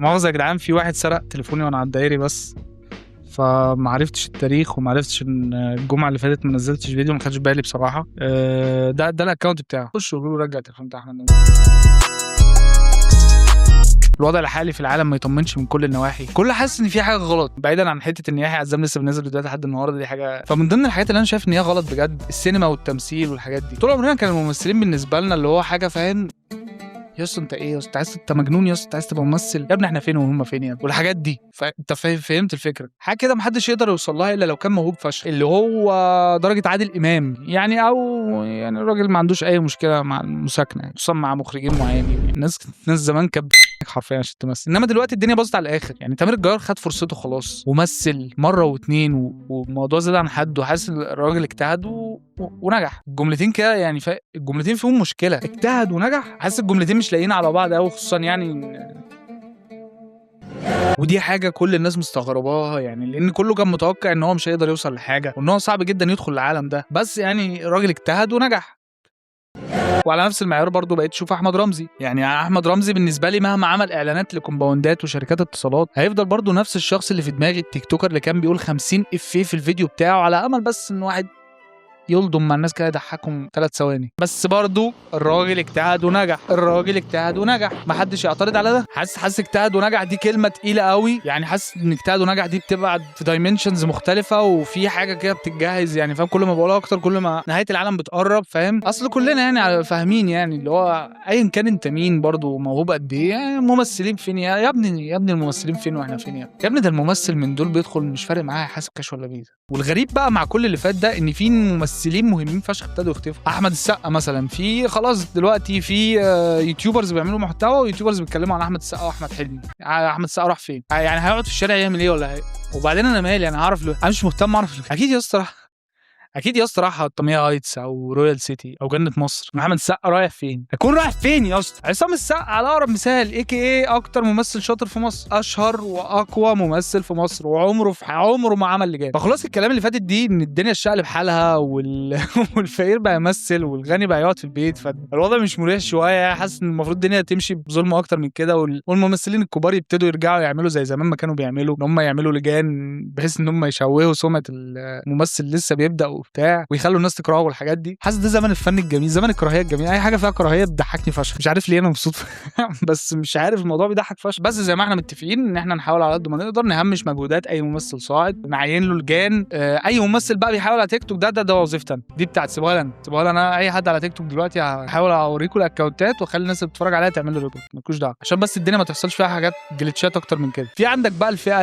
مؤاخذة يا جدعان، في واحد سرق تليفوني وانا على الدائري بس، فمعرفتش التاريخ ومعرفتش ان الجمعة اللي فاتت ما نزلتش فيديو، ما خدتش بالي بصراحة. ده ال account بتاعه، خش وقولوا رجع التليفون بتاع احمد. الوضع الحالي في العالم ما يطمنش من كل النواحي، كل حاسس ان في حاجة غلط، بعيدا عن حتة ان يحيى عزام لسه بينزل فيديوهات لحد النهارده، دي حاجة. فمن ضمن الحاجات اللي انا شايف ان هي غلط بجد السينما والتمثيل والحاجات دي. طول عمرنا كان الممثلين بالنسبة لنا اللي هو حاجة، فاهم يا اسطى انت ايه يا اسطى، عايز انت مجنون يا اسطى، انت عايز تبقى ممثل يا ابني، احنا فين وهم فين يا ابني والحاجات دي. فانت فهمت الفكرة، حاجة كده محدش يقدر يوصل لها الا لو كان موهوب فشخ، اللي هو درجه عادل امام يعني، او يعني الراجل ما عندوش اي مشكلة مع المساكنه يعني، خصوصا مع مخرجين معينين يعني. ناس زمان كانت حرفيا عشان تمثل، انما دلوقتي الدنيا باظت على الاخر يعني. تامر الجيار خد فرصته خلاص ومثل مرة واتنين والموضوع زاد عن حد، وحاسس الراجل اجتهد ونجح. الجملتين كده يعني الجملتين فيهم مشكلة، اجتهد ونجح، حاسس الجملتين مش لاقيين على بعض قوي، خصوصا يعني. ودي حاجة كل الناس مستغرباها يعني، لان كله كان متوقع ان هو مش هيقدر يوصل لحاجة، وان هو صعب جدا يدخل العالم ده، بس يعني الراجل اجتهد ونجح. وعلى نفس المعيار برضو بقيت تشوف احمد رمزي. يعني احمد رمزي بالنسبة لي مهما عمل اعلانات لكومباوندات وشركات اتصالات، هيفضل برضو نفس الشخص اللي في دماغي، ال TikToker اللي كان بيقول 50 افيه في الفيديو بتاعه على امل بس ان واحد يلضم مع الناس كده يضحكهم 3 ثواني، بس برضو الراجل اجتهد ونجح، الراجل اجتهد ونجح، محدش يعترض على ده. حاسس اجتهد ونجح دي كلمة تقيلة قوي يعني، حاسس ان اجتهد ونجح دي بتبقى في dimensions مختلفة، وفي حاجة كده بتتجهز يعني، فاهم؟ كل ما بقولها اكتر كل ما نهاية العالم بتقرب، فاهم؟ اصل كلنا يعني فاهمين يعني، اللي هو ايا كان انت مين برضو موهوب قد ايه يعني، الممثلين فين يا ابني، يا ابني الممثلين فين واحنا فين يا ابني؟ ده الممثل من دول بيدخل مش فارق معاه حاسب كاش ولا فيزا. والغريب بقى مع كل اللي فات ده ان في ممثلين مهمين فشخ ابتدوا يختفوا. احمد السقا مثلا، في خلاص دلوقتي في YouTubers بيعملوا محتوى و YouTubers بيتكلموا عن احمد السقا واحمد حلمي. احمد السقا راح فين؟ يعني هيقعد في الشارع يعمل ايه ولا هي؟ وبعدين انا مالي، انا هعرف له؟ انا مش مهتم اعرف له. اكيد يا اسطى، اكيد يا اسطى راح الطميه هايتس او رويال سيتي او جنة مصر. محمد السقا رايح فين؟ هيكون رايح فين يا اسطى؟ عصام السقا على اقرب مثال، AKA اكتر ممثل شاطر في مصر، اشهر واقوى ممثل في مصر، وعمره في عمره ما عمل لجان. فخلاص الكلام اللي فاتت دي ان الدنيا اتشقلب حالها والفقير بقى يمثل والغني بقى يقعد في البيت، فالوضع مش مريح شوية. حاسس ان المفروض الدنيا تمشي بظلم اكتر من كده، والممثلين الكبار يبتدوا يرجعوا يعملوا زي زمان ما كانوا بيعملوا، ان هم يعملوا لجان بحيث ان هم يشوهوا سمعه الممثل لسه بيبدا وبتاع، ويخلوا الناس تكرهه والحاجات دي. حاسس ده زمن الفن الجميل، زمن الكراهية الجميل. اي حاجة فيها كراهية بتضحكني فشخ، مش عارف ليه انا مبسوط بس مش عارف الموضوع بيضحك فشخ. بس زي ما احنا متفقين ان احنا نحاول على قد ما نقدر نهمش مجهودات اي ممثل صاعد، نعين له لجان. اي ممثل بقى بيحاول على تيك توك ده وظيفتي انا، دي بتاعت سيبوها لنا، سيبوها لنا. اي حد على تيك توك دلوقتي هحاول اوريكم الاكونتات واخلي الناس اللي بتتفرج عليها تعمل له report، مالكوش دعوه، عشان بس الدنيا ما تحصلش فيها حاجات جلitchات اكتر من كده. في عندك بقى الفئة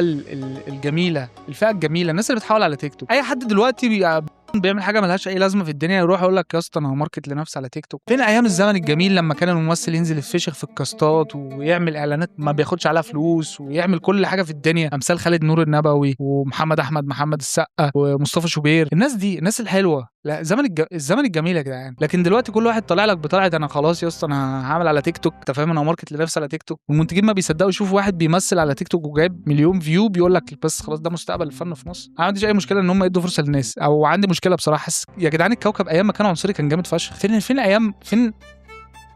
الجميلة، الفئة الجميلة، الناس اللي بتحاول على تيك توك. اي حد دلوقتي بيعمل حاجة ملهاش اي لازمه في الدنيا يروح يقول لك يا اسطى انا ه market لنفسي على تيك توك. فين ايام الزمن الجميل لما كان الممثل ينزل يفشخ في الكاستات ويعمل اعلانات ما بياخدش عليها فلوس ويعمل كل حاجة في الدنيا، امثال خالد نور النبوي ومحمد احمد محمد السقا ومصطفى شوبير، الناس دي الناس الحلوة. لا زمن الزمن الجميل يا جدعان. لكن دلوقتي كل واحد طالع لك بطلعه انا خلاص يا اسطى انا هعمل على تيك توك، انت فاهم، انا ه market لنفسي على تيك توك. والمنتجين ما بيصدقوا يشوفوا واحد بيمثل على تيك توك وجايب مليون view بيقول لك بس خلاص ده مستقبل الفن في مصر. انا ما عنديش اي مشكلة ان هم يدوا فرصة للناس، او عندي مشكلة بصراحة. حاسس يا جدعان الكوكب ايام ما كان عنصري كان جامد فشخ. فين ايام، فين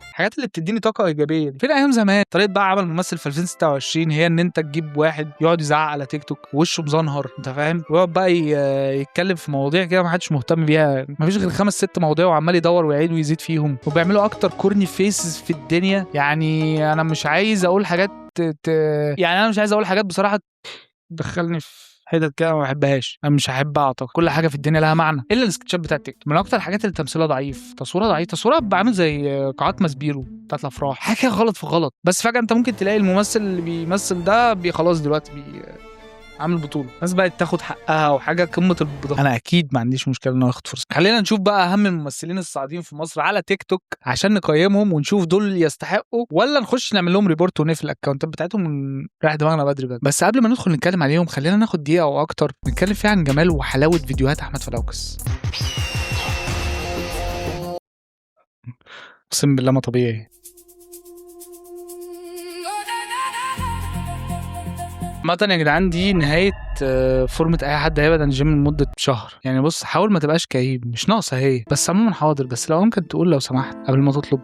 الحاجات اللي بتديني طاقة ايجابية دي؟ فين ايام زمان؟ طريقه بقى عمل ممثل في 2026 هي ان انت تجيب واحد يقعد يزعق على تيك توك وشه مزنهر، انت فاهم، ويقعد بقى يتكلم في مواضيع كده ما حدش مهتم بيها، ما فيش غير 5 6 مواضيع وعمال يدور ويعيد ويزيد فيهم، وبيعملوا اكتر corny faces في الدنيا. يعني انا مش عايز اقول حاجات يعني انا مش عايز اقول حاجات بصراحة تدخلني في حتت كده ما بحبهاش، انا مش هحب اعتقد كل حاجة في الدنيا لها معنى الا السكتشات بتاعت تيك توك. من اكتر الحاجات اللي تمثيلها ضعيف، تصويرها ضعيف، تصويرها بيبقى عامل زي قاعات ماسبيرو بتاعت الافراح، حاجة غلط في غلط. بس فجاة انت ممكن تلاقي الممثل اللي بيمثل ده خلاص دلوقتي عامل بطوله، الناس بقت تاخد حقها وحاجه قمة البضاعة. انا اكيد ما عنديش مشكلة ان انا اخد فرصة. خلينا نشوف بقى اهم الممثلين الصاعدين في مصر على تيك توك عشان نقيمهم ونشوف دول يستحقوا ولا نخش نعمل لهم report ونقفل الاكونتات بتاعتهم ونريح دماغنا بدري بدري. بس قبل ما ندخل نتكلم عليهم خلينا ناخد دقيقة او اكتر نتكلم فيها عن جمال وحلاوة فيديوهات احمد فلوكس. اقسم بالله ما طبيعي. عامة يا جدعان دي نهاية فورمة أي حد هيبعد عن الجيم لمدة شهر. يعني بص حاول ما تبقاش كئيب، مش ناقصة هي، بس عموما حاضر، بس لو ممكن تقول لو سمحت قبل ما تطلب.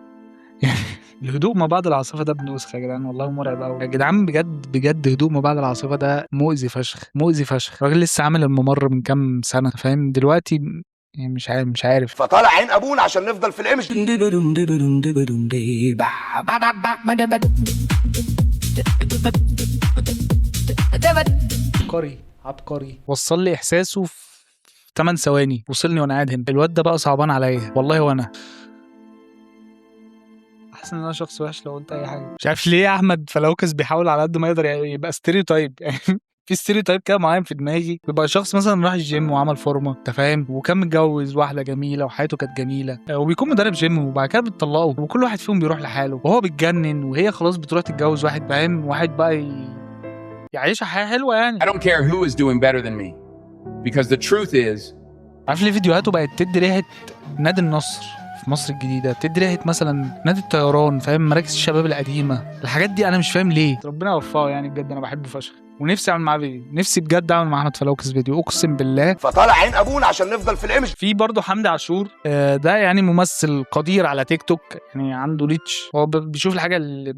يعني الهدوء ما بعد العاصفة ده ابن وسخ يا جدعان، والله مرعب قوي يا جدعان، بجد بجد. هدوء ما بعد العاصفة ده مؤذي فشخ، مؤذي فشخ. الراجل لسه عامل الممر من كام سنة، فاهم؟ دلوقتي يعني مش عارف، مش عارف. فطالع عين ابونا عشان نفضل في ال image. عبقري عبقري. وصل لي احساسه في 8 ثواني، وصلني وانا قاعد هنا. الواد ده بقى صعبان عليا والله، وانا حاسس ان انا شخص وحش لو قلت اي حاجة. مش عارف ليه احمد فلوكس بيحاول على قد ما يقدر يبقى stereotype. يعني في stereotype كده معين في دماغي، بيبقى شخص مثلا راح الجيم وعمل فورمه، انت فاهم، وكان متجوز واحدة جميلة وحياته كانت جميلة، وبيكون مدرب جيم، وبعد كده بيتطلقوا وكل واحد فيهم بيروح لحاله، وهو بيتجنن وهي خلاص بتروح تتجوز واحد، فاهم، واحد بقى يعيشها حياة حلوة يعني. I don't care who is doing better than me because the truth is عارف ليه فيديوهاته بقت تدي ريحه نادي النصر في مصر الجديدة، تدي ريحه مثلا نادي الطيران، فاهم، مراكز الشباب القديمة، الحاجات دي انا مش فاهم ليه. ربنا يوفقه يعني، بجد انا بحبه فشخ ونفسي اعمل معاه فيديو، نفسي بجد اعمل مع احمد فلوكس فيديو، اقسم بالله. فطالع عين ابونا عشان نفضل في ال image. في برضه حمدي عاشور، ده يعني ممثل قدير على تيك توك، يعني عنده reach، هو بيشوف الحاجة اللي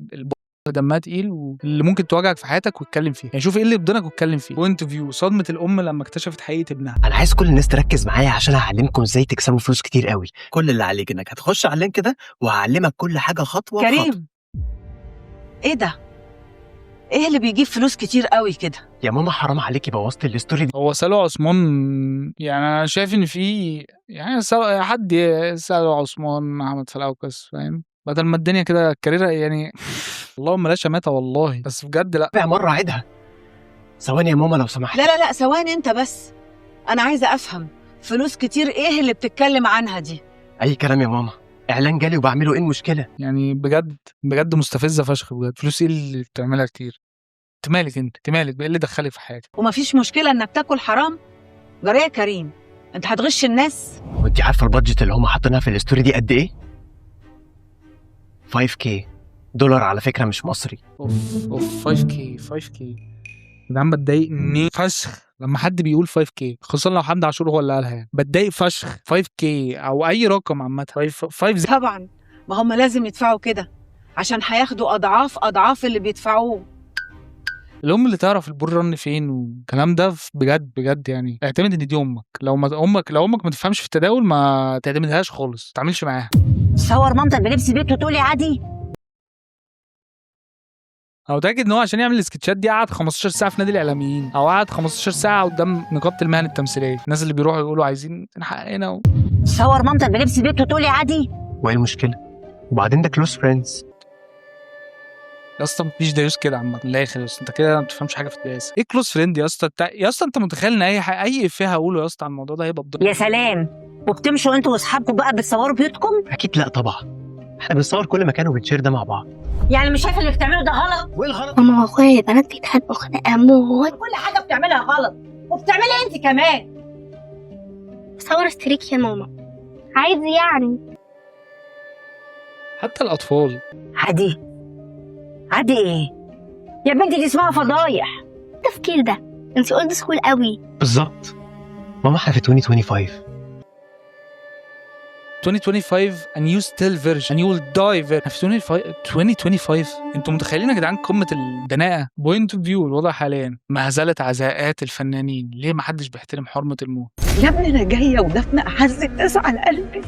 دمها تقيل واللي ممكن تواجهك في حياتك ويتكلم فيها، يعني شوف ايه اللي بدنك واتكلم فيه. point of view، صدمة الام لما اكتشفت حقيقة ابنها. انا عايز كل الناس تركز معايا عشان هعلمكم ازاي تكسبوا فلوس كتير قوي. كل اللي عليك انك هتخش على ال link ده وهعلمك كل حاجة خطوة بخطوة. كريم، ايه ده؟ ايه اللي بيجيب فلوس كتير قوي كده؟ يا ماما حرام عليكي، بوظتي ال story دي. هو سالو عثمان، يعني انا شايف ان في يعني حد سالو عثمان، احمد فلوكس، فاهم، بدل ما الدنيا كده ال career يعني اللهم لا شماتة والله، بس بجد لا. مرة عيدها. ثواني يا ماما لو سمحت. لا لا لا، ثواني انت بس، انا عايزه افهم فلوس كتير ايه اللي بتتكلم عنها دي؟ اي كلام يا ماما، اعلان جالي وبعمله، ايه المشكلة؟ يعني بجد بجد مستفزة فشخ بجد. فلوس ايه اللي بتعملها كتير؟ انت مالك، انت مالك، ايه اللي دخلك في حياتك؟ ومفيش مشكلة انك تاكل حرام؟ جرى يا كريم، انت هتغش الناس؟ وانت عارفه ال budget اللي هم حاطينها في ال story دي قد ايه؟ 5K دولار على فكرة، مش مصري. اوف اوف، 5K 5K يا جدعان، بتضايق فشخ لما حد بيقول 5K، خصوصا لو حمدي عاشور هو اللي قالها، يعني بتضايق فشخ. 5K او اي رقم عامة، 5 5. طبعا، ما هم لازم يدفعوا كده عشان هياخدوا اضعاف اضعاف اللي بيدفعوه. الام اللي تعرف ال bull run فين والكلام ده بجد بجد، يعني اعتمد ان دي امك. لو ما امك، لو امك ما تفهمش في التداول ما تعتمدهاش خالص، ما تعملش معاها. تصور مامتك بلبس بيت وتقولي عادي؟ انا متاكد ان هو عشان يعمل السكتشات دي قعد 15 ساعة في نادي الاعلاميين، او قعد 15 ساعة قدام نقابة المهن التمثيلية، الناس اللي بيروحوا يقولوا عايزين حقنا تصور مامتك بلبس بيت وتقولي عادي؟ وايه المشكلة؟ وبعدين ده close friends. يا اسطى مفيش ديوس كده عامة من الاخر يا اسطى، انت كده ما بتفهمش حاجة في الدياسه. ايه close friend يا اسطى؟ يا اسطى انت متخيل ان اي حاجة، اي افيه هقوله يا اسطى عن الموضوع ده هيبقى بضل. يا سلام، وبتمشوا انتوا واصحابكم بقى بتصوروا بيوتكم؟ اكيد لا طبعا، احنا بنصور كل مكان وبن share ده مع بعض. يعني مش شايفه اللي بتعمله ده غلط؟ وايه الغلط؟ ماما واخويا البنات بيتخانقوا خناقه موت. كل حاجة بتعملها غلط، وبتعملي انت كمان. صور streak يا ماما، عادي يعني. حتى الاطفال. عادي؟ عادي ايه يا بنتي؟ دي اسمها فضايح. التفكير ده انت old school قوي. بالظبط ماما، احنا في 2025. 2025 and you still virgin and you will die virgin. في 2025 انتوا متخيلين يا جدعان قمة الدناءة؟ point of view، الوضع حاليا، مهزلة عزاءات الفنانين، ليه ما حدش بيحترم حرمة الموت؟ يا ابني انا جاية ودفنه احز الناس على قلبي،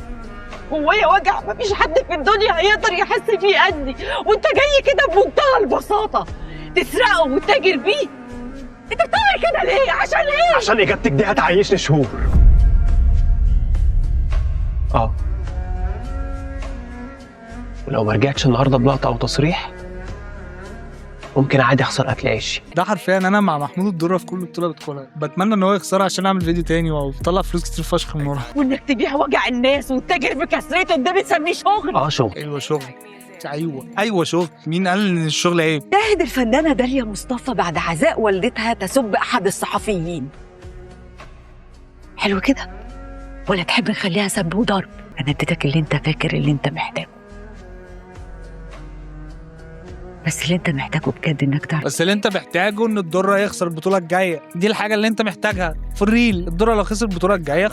جوايا وجع مفيش حد في الدنيا هيقدر يحس فيه قدي، وانت جاي كده بمنتهى البساطة تسرقه وتتاجر بيه. انت بتعمل كده ليه؟ عشان ايه؟ عشان اجابتك دي هتعيشني شهور. ولو ما رجعتش النهارده بلقطة او تصريح ممكن عادي اخسر اكل عيشي. ده حرفيا انا مع محمود الدرة في كل بطوله بدخلها، بتمنى ان هو يخسرها عشان اعمل فيديو تاني واطلع فلوس كتير فشخ من وراها. وانك تبيع وجع الناس وتتاجر بكسرته ده بتسميه شغل؟ اه شغل. ايوه شغل، ايوه ايوه شغل. مين قال ان الشغل عيب؟ شاهد الفنانة داليا مصطفى بعد عزاء والدتها تسب احد الصحفيين. حلو كده ولا تحب نخليها سب وضرب؟ انا اديتك اللي انت فاكر اللي انت محتاجه. بس اللي انت محتاجه بجد انك تعرف، بس اللي انت محتاجه ان الدرة يخسر البطولة الجاية، دي الحاجة اللي انت محتاجها في ال real. الدرة لو خسر البطولة الجاية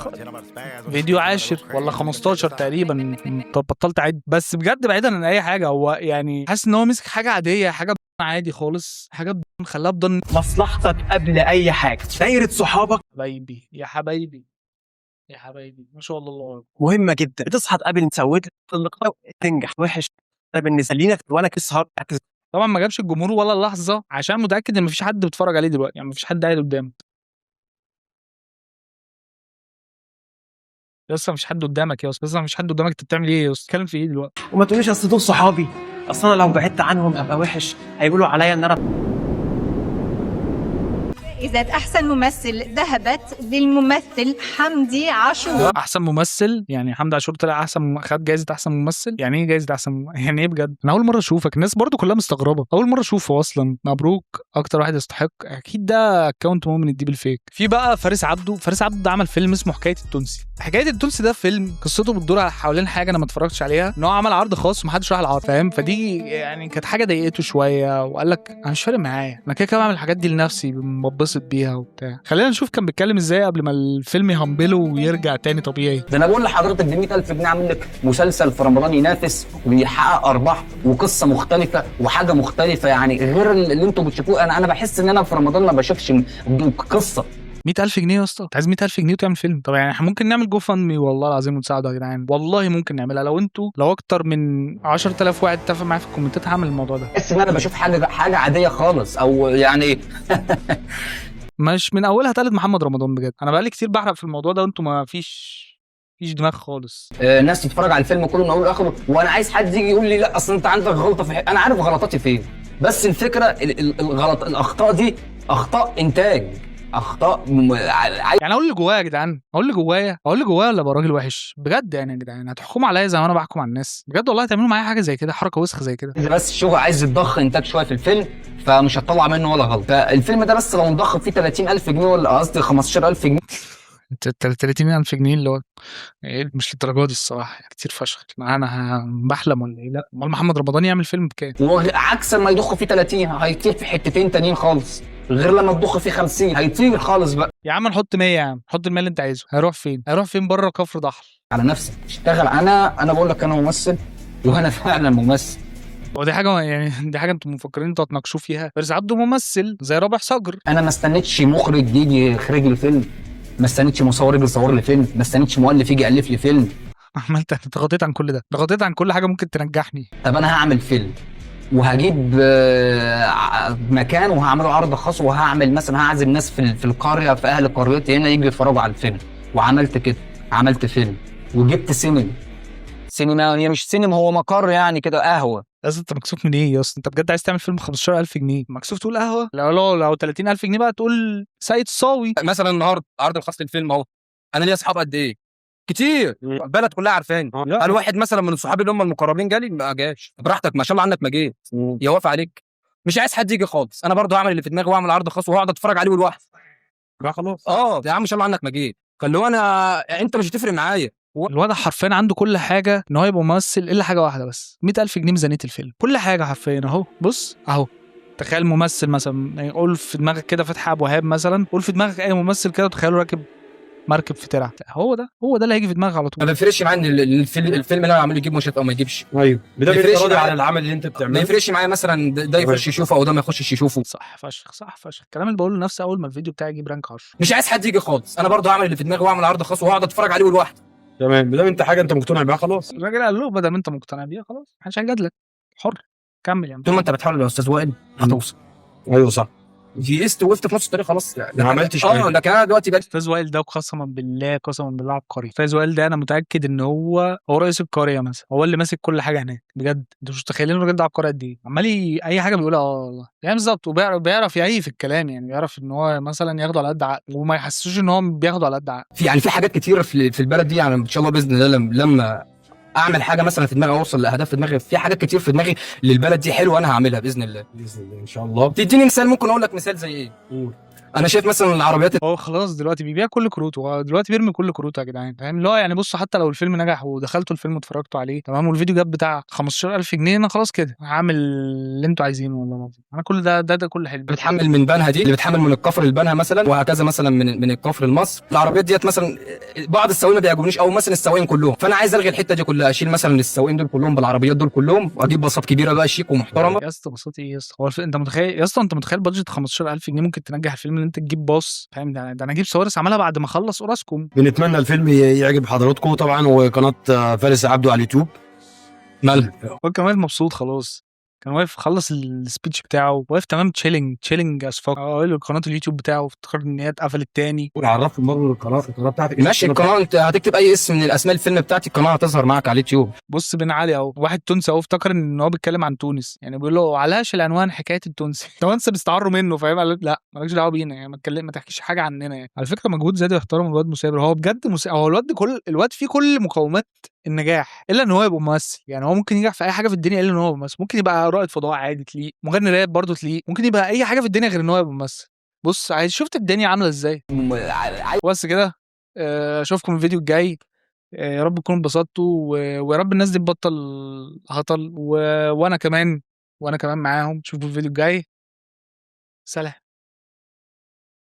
فيديو 10 ولا 15 تقريبا، بطلت اعد. بس بجد بعيدا عن اي حاجة، هو يعني حاسس ان هو مسك حاجة عادية، حاجة عادي خالص، حاجة خلاها بضن. مصلحتك قبل اي حاجة، دايرة صحابك حبايبي يا حبايبي يا حبايبي، ما شاء الله الله أكبر. مهمة جدا. بتصحى تقابل تسود اللقاء تنجح وحش بالنسبة لينا ولا تسهر. طبعا ما جابش الجمهور ولا لحظة، عشان متاكد ان مفيش حد بيتفرج عليه دلوقتي، يعني مفيش حد قاعد قدامه. يا اسطى مفيش حد قدامك يا اسطى، لسه مفيش حد قدامك، انت بتعمل ايه يا اسطى؟ بتتكلم في ايه دلوقتي؟ وما تقوليش اصل دول صحابي، اصل انا لو بعدت عنهم هبقى وحش، هيقولوا عليا ان انا. إذا أحسن ممثل ذهبت للممثل حمدي عاشور. احسن ممثل يعني حمدي عاشور طلع احسن، خد جايزة احسن ممثل. يعني ايه جايزة احسن يعني ايه بجد؟ انا اول مرة اشوفك، الناس برضو كلها مستغربه، اول مرة اشوفه اصلا. مبروك، اكتر واحد يستحق اكيد. ده account مؤمن الديب ال fake. في بقى فارس عبده. فارس عبده ده عمل فيلم اسمه حكاية التونسي. حكاية التونسي ده فيلم قصته بتدور على حوالين حاجة انا ما اتفرجتش عليها، ان هو عمل عرض خاص ومحدش راح العرض، فاهم؟ فدي يعني كانت حاجة ضايقته شوية، وقال لك انا مش فارق معايا، انا كده كده بعمل الحاجات دي لنفسي، ببسط بيها وبتاع. خلينا نشوف كان بيتكلم ازاي قبل ما الفيلم يهمبله ويرجع تاني طبيعي. ده انا بقول لحضرتك ب 100000 جنيه عامل لك مسلسل في رمضان ينافس ويحقق ارباح وقصة مختلفة وحاجه مختلفة، يعني غير اللي انتم بتشوفوه. انا بحس ان انا في رمضان ما بشوفش قصة. 100000 جنيه يا اسطى، انت عايز 100000 جنيه وتعمل فيلم؟ طب يعني احنا ممكن نعمل GoFundMe والله العظيم ونساعده يا جدعان، والله ممكن نعملها. لو انتوا لو اكتر من 10000 واحد اتفق معايا في الكومنتات هعمل الموضوع ده. بحس ان انا بشوف حاجة عادية خالص، او يعني مش من اولها تقلد محمد رمضان بجد. انا بقالي كتير بحرق في الموضوع ده وانتوا ما فيش دماغ خالص. ناس تتفرج على الفيلم كله من اوله لاخره، وانا عايز حد يجي يقول لي لا اصل انت عندك غلطه في انا عارف غلطاتي فين، بس الفكرة الغلط، الاخطاء دي اخطاء انتاج، اخطاء يعني اقول اللي جوايا يا جدعان، اقول اللي جوايا، اقول اللي جوايا ولا ابقى راجل وحش بجد؟ يعني يا جدعان هتحكموا عليا زي ما انا بحكم على الناس؟ بجد والله هتعملوا معايا حاجة زي كده، حركة وسخة زي كده. بس الشغل عايز يتضخ انتاج شوية في الفيلم، فمش هتطلع منه ولا غلط. فالفيلم ده بس لو انضخ فيه 30000 جنيه ولا قصدي 15000 جنيه، 30000 جنيه اللي هو ايه؟ مش للدرجة دي الصراحة، يعني كتير فشخ. انا بحلم ولا ايه؟ لا امال محمد رمضان يعمل فيلم بكام؟ وعكس ما يضخ فيه 30 هيطير في حتتين تانيين خالص، غير لما تضخ فيه 50 هيطير خالص بقى. يا عم نحط 100 يا عم، حط المال اللي انت عايزه. هيروح فين؟ هيروح فين بره كفر ضحل؟ على نفسك اشتغل. انا بقول لك انا ممثل، وانا فعلا ممثل. هو دي حاجة يعني دي حاجة انتم مفكرين انتوا هتناقشوه فيها؟ فارس عبده ممثل زي رابح صقر. انا ما استنيتش مخرج يجي يخرج لي فيلم، ما استنيتش مصور يجي يصور لي فيلم، ما استنيتش مؤلف يجي يالف لي فيلم. عملت اتغاضيت عن كل ده، اتغاضيت عن كل حاجة ممكن تنجحني. طب انا هعمل فيلم وهجيب مكان وهعمله عرض خاص، وهعمل مثلا هعزم ناس في القرية، في اهل قريتي هنا يجوا يتفرجوا على الفيلم. وعملت كده، عملت فيلم وجبت سينما، هي مش سينما، هو مقر يعني كده، قهوة. يا انت مكسوف من ايه يا اسطى؟ انت بجد عايز تعمل فيلم 15000 جنيه مكسوف تقول قهوة؟ لو لو لو 30000 جنيه بقى تقول سيد صاوي مثلا النهارده عرض الخاص للفيلم اهو، انا ليا اصحاب قد ايه؟ كتير، البلد كلها عارفاني. انا واحد مثلا من صحابي اللي هم المقربين جالي ما جاش، براحتك ما شاء الله عنك ما جيت، يا وافق عليك. مش عايز حد يجي خالص، انا برضه هعمل اللي في دماغي واعمل عرض خاص وهقعد اتفرج عليه لوحدي. لا خلاص يا عم ما شاء الله عنك ما جيت، فاللي هو انا انت مش هتفرق معايا. الواد حرفيا عنده كل حاجة ان هو يبقى ممثل الا حاجة واحدة بس، 100000 جنيه ميزانية الفيلم، كل حاجة حرفيا اهو. بص اهو، تخيل ممثل مثلا، يعني قول في دماغك كده فتحي ابو وهاب مثلا، قول في دماغك اي ممثل كده وتخيله راكب مركب في ترعه، هو ده، هو ده اللي هيجي في دماغك على طول. ما بيفرقش معايا ان الفيلم اللي انا عامله يجيب مشاهدات او ما يجيبش. ايوه، ما ده يفرقش راضي معايا. على العمل اللي انت ما بتعمله، يفرقش معايا مثلا ده يخش يشوفه او ده ما يخشش يشوفه. صح فشخ، صح فشخ. الكلام اللي بقوله لنفسي اول ما الفيديو بتاعي يجيب rank 10. مش عايز حد يجي خالص، انا برضه هعمل اللي في دماغي واعمل عرض خاص وهقعد اتفرج عليه لوحدي. تمام. ما دام انت حاجة انت مقتنع بيها خلاص. الراجل قال له بدل ما انت مقتنع بيها خلاص محدش هيجادلك، حر، كمل يا عم. طول ما انت بتحاول يا استاذ وائل هتوصل. ايوه صح. يئست وقفت في نص الطريق خلاص، ما عملتش حاجة. لكن انا دلوقتي بقى استاذ وائل ده قسما بالله، قسما بالله عبقري. استاذ وائل ده انا متاكد ان هو رئيس القرية مثلا، هو اللي ماسك كل حاجة هناك بجد. انتوا مش متخيلين الراجل ده عبقري قد ايه، عمال اي حاجة بيقولها والله يعني بالظبط، وبيعرف يعي في الكلام، يعني بيعرف ان هو مثلا ياخده على قد عقله وما يحسسوش ان هو بياخده على قد عقله. في حاجات كتيرة في البلد دي، يعني ان شاء الله باذن الله لما اعمل حاجة مثلا في دماغي اوصل لاهداف في دماغي، في حاجات كتير في دماغي للبلد دي حلوة انا هعملها باذن الله. باذن الله ان شاء الله. تديني مثال؟ ممكن اقول لك مثال زي ايه؟ قول. انا شايف مثلا العربيات هو خلاص دلوقتي بيبيع كل كروته، هو دلوقتي بيرمي كل كروته يا جدعان، فاهم؟ اللي هو يعني بصوا، حتى لو الفيلم نجح ودخلتوا الفيلم واتفرجتوا عليه تمام، والفيديو جاب بتاع 15000 جنيه، انا خلاص كده هعمل اللي انتوا عايزينه والله العظيم. انا كل ده ده كل حلم. بتحمل من بنها دي، اللي بتحمل من الكفر لبنها مثلا، وهكذا مثلا من الكفر لمصر. العربيات ديت مثلا بعض السواقين ما بيعجبونيش، او مثلا السواقين كلهم، فانا عايز الغي الحتة دي كلها، اشيل مثلا السواقين دول كلهم بالعربيات دول كلهم، واجيب باصات كبيرة بقى شيك ومحترمه. يا اسطى باصات ايه يا اسطى؟ هو انت متخيل يا اسطى، انت متخيل budget 15000 جنيه ممكن تنجح الفيلم ان انت تجيب باص؟ فاهم؟ ده نجيب ساويرس عملها بعد ما خلص اوراسكوم. بنتمنى الفيلم يعجب حضراتكم طبعا، وقناة فارس عبده على اليوتيوب. مالها؟ هو كان واقف مبسوط خلاص، كان واقف خلص ال speech بتاعه، واقف تمام chilling chilling as fuck. قال له قناة اليوتيوب بتاعه، افتكر ان هي اتقفلت تاني. عرفت برضه القناة بتاعتك. ماشي، القناة انت هتكتب اي اسم من الاسماء الفيلم بتاعتي، القناة هتظهر معاك على اليوتيوب. بص بن علي اهو، واحد تونسي اهو، افتكر ان هو بيتكلم عن تونس، يعني بيقول له علاش العنوان حكاية التونسي. التوانسة بيستعروا منه، فاهم؟ قال له لا مالكش دعوه بينا يعني، ما تكلم، ما تحكيش حاجة عننا يعني. على فكرة مجهود زاد يحترم الواد مسابر، هو بجد هو الواد كل الواد فيه كل مقومات النجاح الا ان هو يبقى ممثل. يعني هو ممكن ينجح في اي حاجة في الدنيا الا ان هو يبقى ممثل. ممكن يبقى رائد فضاء عادي تليق، مغني راب برضه تليق، ممكن يبقى اي حاجة في الدنيا غير ان هو يبقى ممثل. بص عايز شفت الدنيا عامله ازاي. بس كده، اشوفكم الفيديو الجاي. يا رب تكونوا اتبسطتوا، ويا رب الناس دي تبطل هطل، وانا كمان معاهم. اشوفكم الفيديو الجاي، سلام.